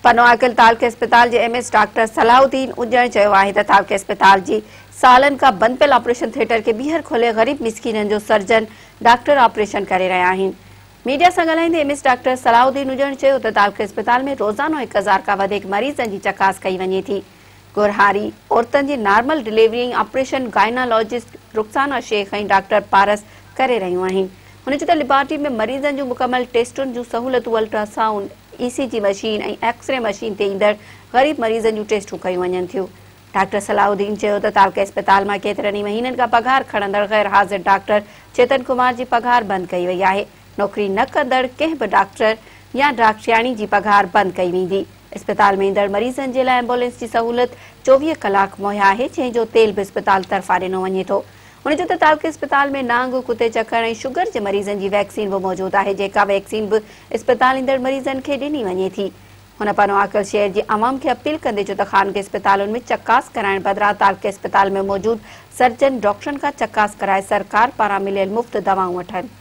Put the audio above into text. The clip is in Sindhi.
پنوعاقل تعلقي اسپتال جي M S doctor Salah Uddin Ujan چيو آهي ته تعلقي اسپتال جي سالن کان بند پيل آپريشن ٿيٽر کي ٻيهر کولي غريب مسڪينن جو سرجن ڊاڪٽر آپريشن ڪري رهيا آهن. ميڊيا سان ڳالهائيندي M S doctor Salah Uddin Ujan چيو ته تعلقي اسپتال ۾ روزانو 1000 کان وڌيڪ مريضن جي چڪاس ڪئي وڃي ٿي. ڳورهاري عورتن جي normal delivery ۽ operation gynaecologist Rukhsana Shaikh ۽ doctor Paras ڪري رهيون آهن. هن چيو ته ليبارٽري ۾ مريضن جون مڪمل ٽيسٽن جون سهولتون ultrasound, E C G machine ۽ X ray machine تي ايندڙ غريب مريضن جون ٽيسٽون ڪيون وڃن ٿيون. ڊاڪٽر صلاح الدين چيو ته تعلقه اسپتال مان ڪيترن ئي مهينن کان پگهار کڻندڙ غير حاضر ڊاڪٽر چيتن ڪمار جي پگهار بند ڪئي وئي آهي، نوڪري نه ڪندڙ ڪنهن به ڊاڪٽر يا ڊاڪٽرياڻي جي پگهار بند ڪئي ويندي. اسپتال ۾ ايندڙ مريضن جي لاء ايمبولينس جي سهولت 24 ڪلاڪ مهيا آهي جنهن جو تيل به اسپتال طرفان ڏنو وڃي ٿو. هن چيو ته تعلقي اسپتال ۾ نانگ، ڪتي چڪڻ ۽ شگر جي مريضن جي ويڪسين به موجود آهي جيڪا ويڪسين به اسپتال ايندڙ مريضن کي ڏني وڃي ٿي. هن پنوعاقل شهر جي عوام کي اپيل ڪندي چيو ته خانگي اسپتالن ۾ چڪاس ڪرائڻ بدران تعلقي اسپتال ۾ موجود سرجن ڊاڪٽرن کان چڪاس ڪرائي سرڪار پاران مليل مفت دوائون وٺن.